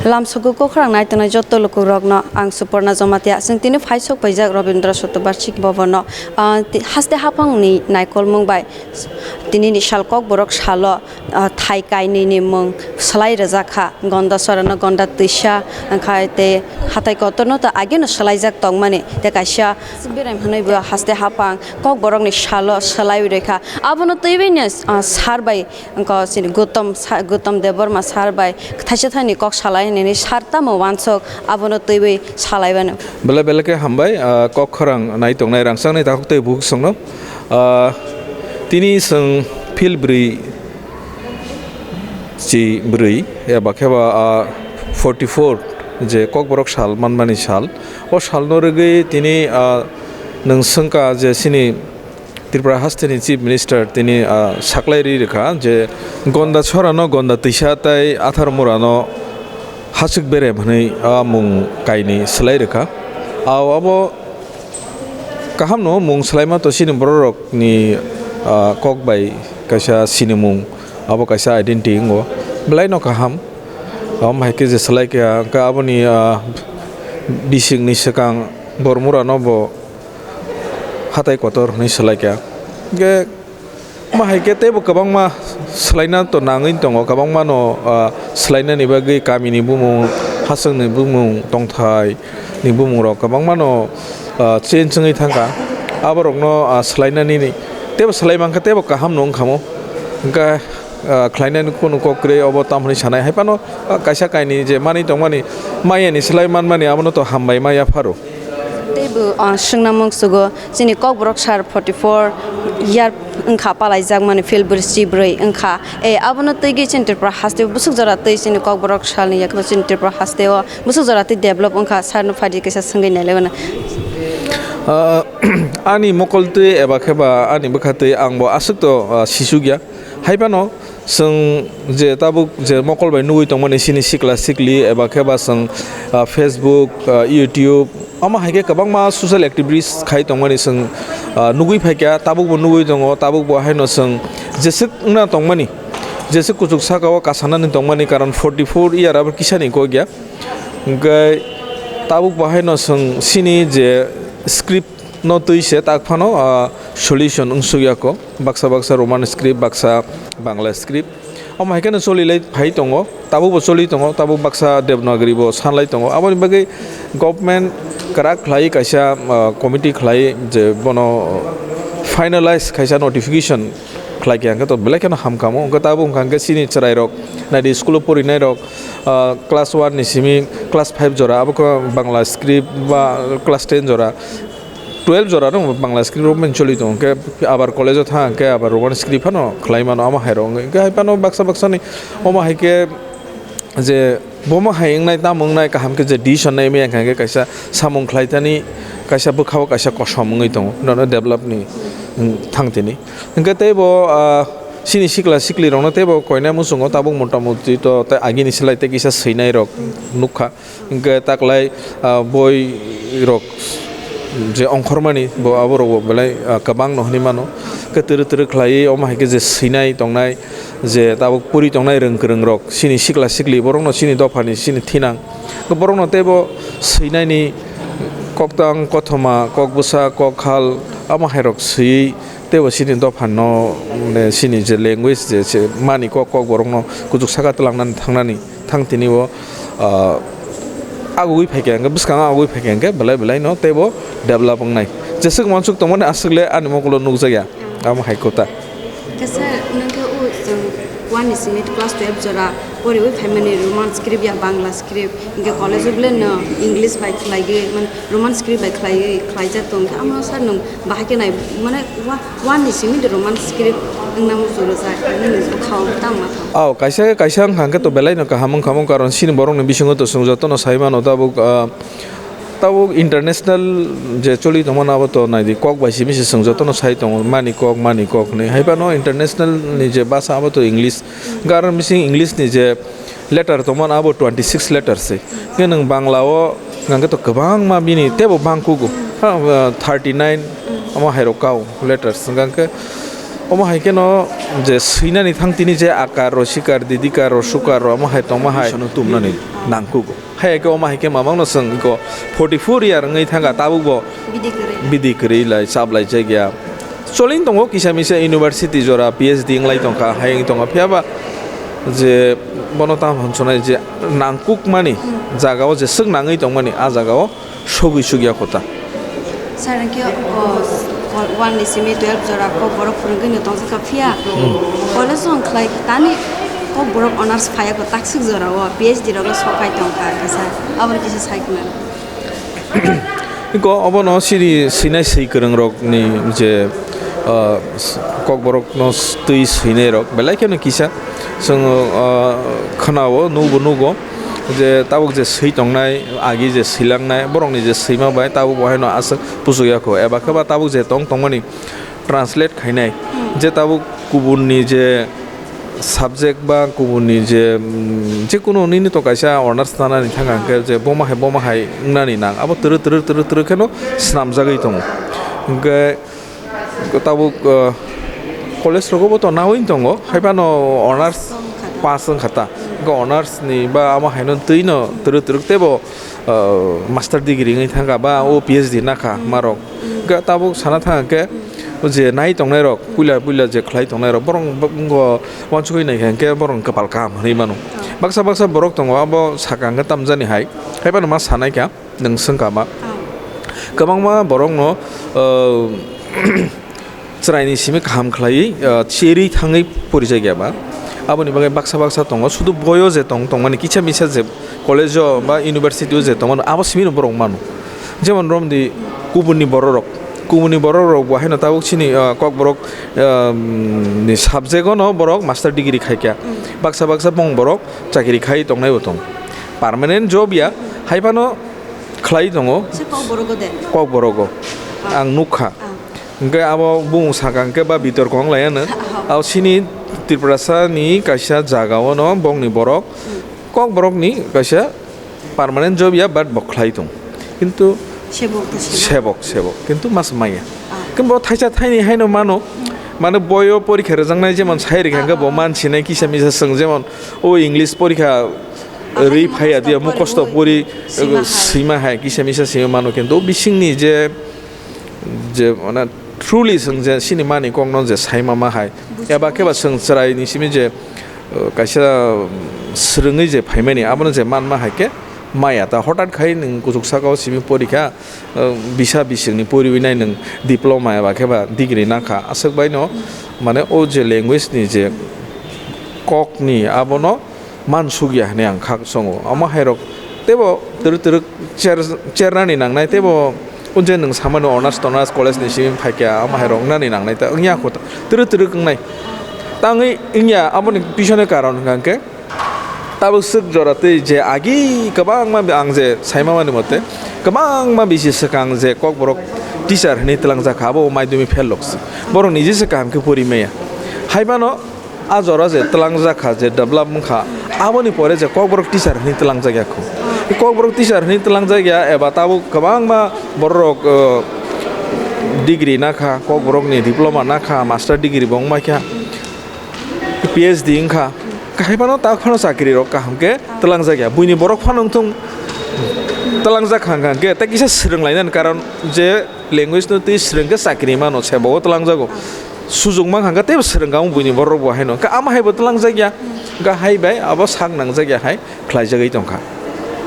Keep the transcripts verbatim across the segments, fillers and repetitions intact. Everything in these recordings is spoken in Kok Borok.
Lamsogo kokhrang nai tongnai joto lukurokno ang Suporna Jamatia. Chwng tini phaisok paijak Rabindra Shatobarshik Bhavanno, ah, ti-, haste haphangni naikolmung bai tinini sal Kokborok salo, ah, thai kainwini mung swlai rwjak kha. Gonda sorano Gonda twisa, wngkha tei hatai kotorno to ageno swlaijak tongmani. Tei kaisa berem hwnwi bo haste haphang Kokborokni salo swlaiwi rwkha. Abono twiwi no, ah, sar bai Wngkha chini Gautam sa-, Gautam Debbarma sir bai thaisa thaini kok salai hwnwi sir tamo uansuk abono twiwi salai mano. Belai belai khe hambai, ah, kok khorang nai tongnai rangchakni takhuk tei bukhuk songno. Ah, tini chwng phil bwrwi chi bwrwi eba khe ba, ah, forty four je Kokborok sal manmani sal. O salno rwgwi tini, ah, nwng swngkha je chini Tripura hasteni Chief Minister tini, ah, saklai ri rwkha je Gonda sorano Gonda twisa tei Atharmurano Hasik Berem hwnwi, ah, mung kainwi swlai rwkha. Ao abo kaham no mung swlaima to chini bororokni, ah, kok bai kaisa sinimung, abo kaisa identity wngo. Belai no kaham. Abo hai khe je swlai kha, hwnkhe aboni, ah, bisingni swkang Bormurano bo hatai kotor hwnwi swlai kha. Hwnkhe ma hai khe teibo kwbangma swlaina to nangwi tongo, kwbangma no, ah, swlainani bagwi kamini bumung, hachwkni bumung, tongthai ni bumung rok kwbangma no, ah, change wngwi thangkha. Aborokno, ah, swlainani ni teibo swlai mankha, teibo kaham no wngkhamo. Hwnkhe, ah, khlainani kunu kok kwrwi obo tamo hwnwi sanai. Hai phano, ah, kaisa kainwi je manwi tongmani, mayani swlai manmani abono to hambai ma yapharo. Teibo, ah, swngnamung sugo, chini Kokborok sal forty four year wngkha palaijak mani phil bwrwi si bwrwi wngkha. E, abono twiwi chini Tripura haste bwswk jora twi chini Kokborok salni yakhe chini Tripura haste o bwswk jora twi develop wngkha, sir no phaidi kaisa swngwi nailai mano. Ah, ani mokol twi eba khe ba ani bwkha twi ang bo aswk to, ah, sisuk ya. Hai phano chwng je tabuk je mokol bai nugwi tongmani chini sikla sikli eba khe ba chwng, ah, Facebook, ah, YouTube, omo hai khe kwbangma social activities khai tongmani chwng, ah, nugwi phaikha, tabuk bo nugwi tongo, tabuk bo haino chwng jeswk wngna tongmani, jeswk kuchuk saka o kasanani tongmani, karon forty four year abo kisani kok ya. Hwnkhe tabuk bo haino chwng chini je script no twi se tak phano, ah, solution wngsuk ya kho. Baksa baksa Roman script, baksa Bangla script. Omo hai kheno choli lai phai tongo, tabuk bo choli tongo, tabuk baksa Devanagari bo san lai tongo. Aboni bagwi government kwrak khlai kaisa, ah, committee khlai je bono finalize kaisa notification khlai khe hwnkhe to belai kheno ham kamo. Hwnkhe tabuk wngkha hwnkhe chini chwrai rok naidi school o porinai rok, ah, class one ni simi class five jora, abo khe Bangla script ba class ten jora. Twelve jora no Bangla script rok mani choli tongo, hwnkhe abar college o thang hwnkhe abar Roman script phano khlai mano, amo hai rok wngwi. Hwnkhe hai phano baksa baksa ni omo hai khe je bomo hai wngnai, tamo wngnai, kaham khe je decision nai maya hwnkhe kaisa samung khlai thani, kaisa bwkha o kaisa kosom wngwi tongo, nono develop ni, mm, thang tini. Hwnkhe teibo, ah, chini sikla sikli rokno teibo koinai muchungo tabuk mota moti to tei agini slai tei kisa swinai rok nukha. Hwnkhe taklai, ah, boi rok je ongkhormani bo aborok bo belai, ah, kwbang no hinwi mano. Khe twrwk twrwk khlaiwi omo hai khe je swinai tongnai, je tabuk puri tongnai rwng kwrwng rok, chini sikla sikli borok no chini dopha ni chini thinang. Borok no teibo swinai ni koktang kothoma, kok bwsa, kok hal, omo hai rok swiwi teibo chini dopha no, mane chini je language je se mani kok, kok borok no kuchuk saka twlang nani thang nani. Thang tini o, ah, agugwi phaikha hwnkhe, bwskango agugwi phaikha hwnkhe belai belai no teibo develop wngnai. Jeswk mansuk tongmani aswk le ani mokolo nukjakya. Amo hai kota. Khe sir, nwng khe o chwng one ni simi class twelve jora poriwi phaimani Roman script ya Bangla script, hwnkhe college o belai no English bai khlaiwi, mane Roman script bai khlaiwi khlaijak tong khe, amo sir nwng bahai khe nai, mane wa-, One ni simi de Roman script wngna muchungjak, nini bwkhao tamo tamo. Aw, kaisa kaisa wngkha hwnkhe to belai no kaham wngkha mo, karon chini borok ni bisingo to chwng joto no sai mano tabuk, ah, tabuk international je choli tongmani abo to nai di, kok bai simi se chwng joto no sai tongo, mani kok, mani kok hinwi. Hai phano international ni je basa abo to English, karon bising English ni je letter tongmani abo twenty six letter se. Khe nwng Bangla o hwnkhe to kwbangma bini teibo bang kugo. Ha, ah, thirty nine omo hai rok kao letters hwnkhe. Omo hai kheno je swinani thang tini je akar, rosikar, didikar, rosukar, omo hai tongma hai. Sono tumnani nangkugo. Hai khe omo hai khe mamangno chwng iko forty four year wngwi thangkha, tabukbo Bidi kwrwi. Bidi kwrwi lai, chap lai chakya. Cholin tongo kisa misa university jora P H D wnglai tongkha, hai wng tongkha. Phiya ba je bono tamo hwn sonai je nangkukmani jagao je swk nangwi tongmani, a jagao sogwi sugya kota. Sir, hwnkhe o, o, one ni simi twelve jora kok borok phwrwngwi no tongjakha, phiya college o wngkhlai tani kok borok honors phaiya kho takswk jora o P H D rok no sok phai tongkha kisa, aboni kisa sai khna. Iko obono siri swinai swi kwrwng rokni je, ah, kok borok no twi swinai rok belai kheno kisa. Chwng, ah, khwnao, nukbo nugo je tabuk je swi tongnai, agi je swilangnai, borokni je swima bai tabuk bo haino aswk puchukya kho. Eba khe ba tabuk je tong tongmani translate khainai, je tabuk kubunni je subject ba kubunni je, mm, jekunu nini to kaisa honors tanani thang hwnkhe je boma hai, boma hai wngnani nang, abo twrwk, twrwk, twrwk, twrwk kheno swnamjagwi tongo. Hwnkhe tabuk, uh, college rogo bo to naui tongo, hai phano honors pass wngkha ta. Hwnkhe honors ni ba amo haino twi no twrwk twrwk teibo, uh, master degree wngwi thangkha ba o P H D nakha marok. Hwnkhe tabuk sana thang khe o je nai tongnai rok puila puila je khlai tongnai rok borok bo-, bo uansugwi nai kha hwnkhe borok ni kwpal kaham hinwi mano. Baksa baksa borok tongo abo saka hwnkhe tamjani hai, hai phano ma sanai kha. Nwng swngkha ma. Kwbangma borokno, uh, chwraini simi kaham khlaiwi, uh, cherwi thangwi porijakya ba. Aboni bagwi baksa baksa tongo, sudu boyo je tong, tongmani kisa misa je college o ba university o je tongmano, abo simi no borok mano. Jemon romdi kubunni bororok, kubunni bororok bo haino tabuk chini, uh, kokborok, um, ni subject o no borok master degree khaikha. Baksa baksa bong borok chakiri khai tongnai bo tong. Permanent job ya, hai phano khlai tongo. Se Kokborogo de? Kokborogo. Ah. Ang nukha. Ah. Hwnkhe abo bumung saka hwnkhe ba bitorko wng lai ano. Ah. Abo chini Tiprasa ni kaisa jaga o no bongni borok Kokborok ni kaisa permanent job ya, but bo khlai tong. Kintu sebok to sebok. Sebok, sebok. Kintu mas maya. Ah. Kintu bo thaisa thaini haino mano. Mane boyo porikha rwjaknai jemon sai rikha hwnkhe bo mansinai kisa misa swng jemon o English porikha rwi phaiya diya, mukosto pori, sima hai. Sima hai, kisa misa sima mano, kintu bisingni je, je, mane, truly chwng je sini mani kokno je sai mama hai, eba khe ba chwng chwrai ni simi je, uh, kaisa, um, swrwngwi je phaimani, abono je manma hai khe maya ta, hotat khai nwng kuchuk saka o simi porikha, uh, bisa bisingni poriwi nai nwng diploma eba khe ba degree nakha, aswk bai no, mane, o je language ni je kok ni abono, mansukya hinwi ang kha chongo. Omo hairok teibo twrwk twrwk cher-, chernani nangnai, teibo o je nwng samani honors tonors college ni simi phaikha, omo hairok wngnani nangnai ta wngya kho, twrwk twrwk wngnai. Tangwi wngya, aboni pisone karon hwnkha hwnkhe tabuk swk jora tei je agi kwbangma ang je saimamani mote, kwbangma bisi swkang je kokborok teacher hinwi twlangjakha, abo madhyamik fail rok se. Borok niji se kaham khe pori maya. Hai phano, a jora je twlangjak kha, je develop wng kha, aboni pore je kokborok teacher hinwi twlangjak ya kho. Kokborok teacher hinwi twlangjak ya, eba tabuk kwbangma bororok, uh, degree nakha, kokborokni diploma nakha, master degree bo wngma kha, P H D wng kha. Hai phano ta phano chakri rok kaham khe twlangjak ya. Buini borok phano wng thung, twlangjak kha hwnkha hwnkhe tei kisa swrwng lainani karon je language no twi swrwng khe chakri mano, se bo twlangjago. Sujung mankha hwnkhe teibo swrwng kha buini borok bo haino. Hwnkhe ama hai bo twlangjak ya. Hwnkhe hai bai abo sak nangjak ya hai khlaijagwi tongkha.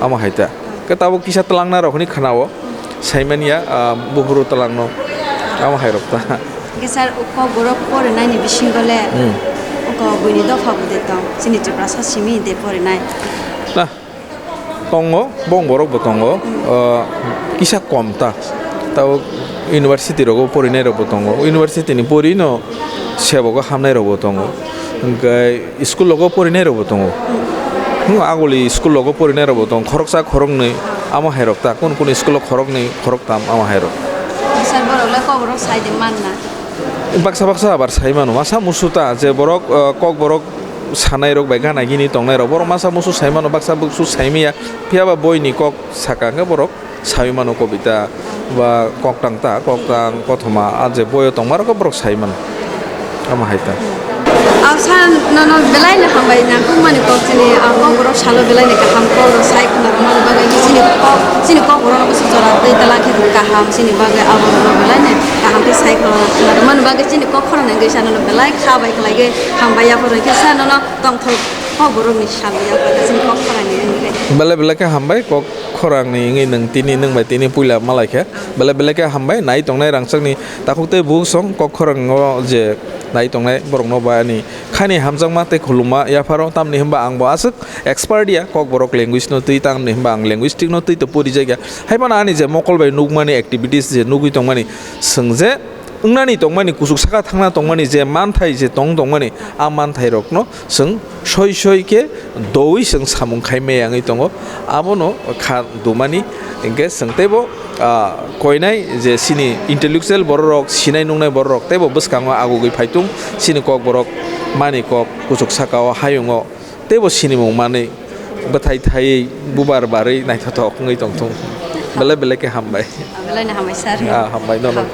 Ama hai ta. Hwnkhe tabuk kisa twlangnai rok hinwi khwnao. Saimanya, ah, buphuru twlangno. Ama hai rok ta. Hwnkhe sir, o kokborok porinaini bisingo le, hmm, o buini dopha bo de tong. Chini Tiprasa simi de porinai. Na, Tongo, bong borok bo tongo, ah, kisa kom ta. Tabuk university rogo porinai rok bo tongo. University ni pori no sebogo hamnai rok bo tongo. Hwnkhe school rogo porinai rok bo tongo. Hmm, aguli school rogo porinai rok bo tongo. Khoroksa khoroknwi amo hai rok ta. Kun kun school o khoroknwi khoroktam amo hai rok. Sir, borok le kok borok sai de man na. Baksa baksa abar sai mano, masa musu ta je borok, ah, kok borok sanai rok bai gana gini tongnai rok, borok masa musu sai mano, baksa buksu sai maya, phiya ba boi ni kok saka hwnkhe borok sai mano, kobita ba koktang ta, koktang kothoma, ah, je boi o tongma rok borok sai mano. Tamo hai ta. Aw sir, nono belai no hambai nangkukmani kok chini, ah, kokborok salo belai no kaham kok rok sai khna rwmani bagwi chini kok, chini kokborok no bwswk jora twi twla khe kaham chini bagwi abo rok no belai no kaham khe sai khna rwmani bagwi chini kok khorang nangwi sir nono belai kha bai khlai khe hambai yaphar khe sir nono tongthok kokborok ni salo yaphar chini kok khorang ni wngwi. Belai belai khe hambai kok khorang ni wngwi nwng tini nwng bai tini puila malai khe. Belai belai khe hambai, nai tongnai rangchakni takhuk tei bukhuk song kok khorang o je nai tongnai borok no bai ani khani hamjakma tei khulumma yapharo, tamni hwnba ang bo aswk expert ya kokborok language no twi, tamni hwnba ang linguistic no twi to pori jak ya. Hai phano ani je mokol bai nukmani activities je nugwi tongmani, chwng je wngnani tongmani, kuchuk saka thangna tongmani je manthai je tong tongmani, a manthai rok no chwng soi soi khe doui chwng samung khai maya wngwi tongo. Abono kha dumani hinkhe chwng teibo, ah, koinai je chini intellectual bororok, sinai nungnai bororok teibo bwskango agugwi phaitung, chini kokborok mani kok kuchuk sakao hayungo teibo sinimung manwi bwthai thaiwi bubar barwi naithothok wngwi tongthung. Belai belai khe hambai. Belai no hambai sir. Ah, hambai nono.